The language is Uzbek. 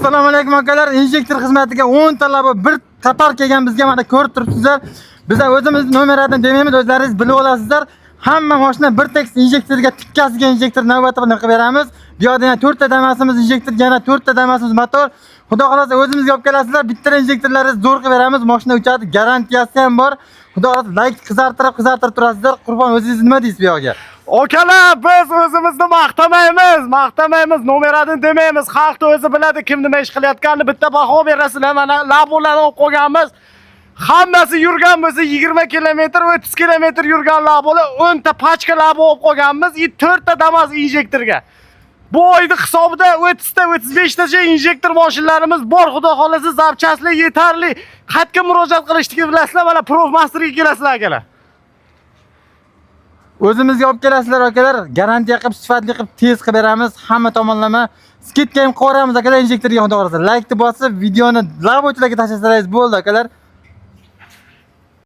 Assalomu alaykum, akalar. Injektor xizmatiga 10 ta Labo bir qator kelgan bizga, mana ko'rib turibsizlar. Bizlar o'zimiz nomeradan demaymiz, o'zlaringiz bilib olasizlar. Hamma mashina bir tekst injektorga, tikkasiga injektor navbati bilan qilib beramiz. Bu yoqda yana 4 ta Damasimiz injektor, yana 4 ta Damasimiz motor. Xudo xolasa, o'zimizga olib kelasizlar, bitta injektorlaringiz zo'r qilib beramiz. Mashina uchadi, garantiyasi ham bor. Xudo xolasa, layk qizartirib, qizartirib turasizlar. Qurbon, o'zingiz nima deysiz bu yoqga? Akalar, biz o'zimizni maqtamaymiz, maqtamaymiz, nomeradan demaymiz. Xalqni o'zi biladi kim nima ish qilayotganini. Bitta baho berasizlar. Mana Labolarni olib qo'yganmiz. Hammasi yurgan bo'lsa 20 kilometr, 30 kilometr yurgan Labolar, 10 ta pachka Labo olib qo'yganmiz, и 4 ta Damas injektorga. Bu oyni hisobida 30 ta, 35 tacha injektor mashinalarimiz bor. Xudo xolasa, запчасть lar yetarli. Qayerga murojaat qilishni bilasizlar, mana Profmasterga kelasizlar, akalar. O'zimizga olib kelasizlar, akalar, garantiya qilib, sifatli qilib, tez qilib beramiz. Hamma tomonlama скидка ham qilib yuboramiz, akalar, injektorga, xudo xohlasa. Laykni bosib, videoni labochilarga tashlasangiz bo'ldi, akalar.